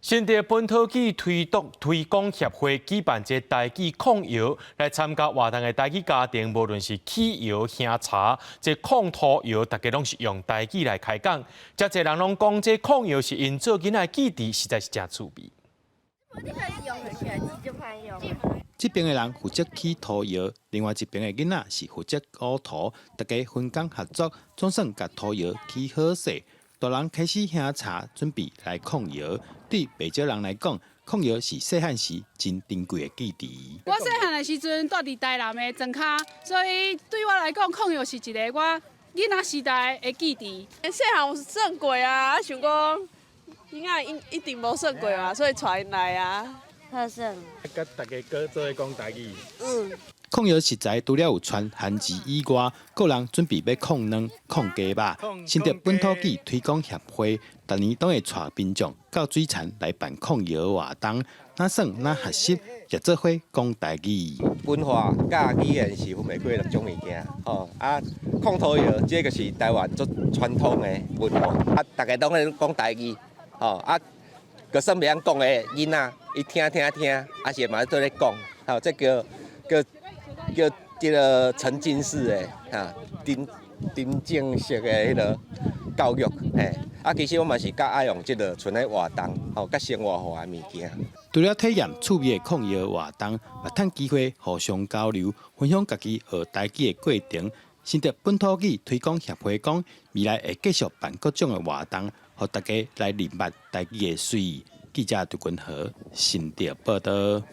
新竹本土語推動推廣協會舉辦這台語炕窯來參加活動的台語家庭，無論是起窯、興柴，這炕塗窯，大家攏是用台語來開講。遮濟人攏講，這炕窯是𪜶做囡仔的記憶，實在是誠趣味。這邊的人負責起塗窯，另外一邊的囡仔是負責烏塗，大家分工合作，總算共塗窯起好勢。大人開始興柴，準備來炕窯。對袂少人來講，炕窯是細漢時真珍貴的記憶。我細漢的時陣蹛佇台南的莊跤，所以對我來講，炕窯是一个我囡仔時代的記憶。細漢有耍過啊，想講囡仔一一定無耍過嘛，所以帶𪜶來啊。好耍。佮大家閣做伙講台語。嗯。炕窯食材除了有汆番薯以外，閣有人準備欲炕卵、炕雞肉。新竹本土語推廣協會，逐年攏會帶民眾到水田來辦炕窯活動，若耍若學習，也做伙講台語。文化佮語言是分袂開兩種物件，吼啊，炕塗窯這个是台灣足傳統的文化，啊，大家攏咧講台語，吼啊，就算袂曉講的囡仔，伊聽聽聽，也是嘛做咧講，吼，這叫叫叫這个沉浸式的哈，沉沉浸式的彼个教育，嘿，啊，其實我嘛是較愛用這个賰咧活動，吼，較生活化的物件。除了體驗趣味的炕窯活動，嘛趁機會互相交流，分享家己學台語的過程。新竹本土語推廣協會講，未來會繼續辦各種的活動，予大家來認捌台語的媠。記者杜君和新竹報導。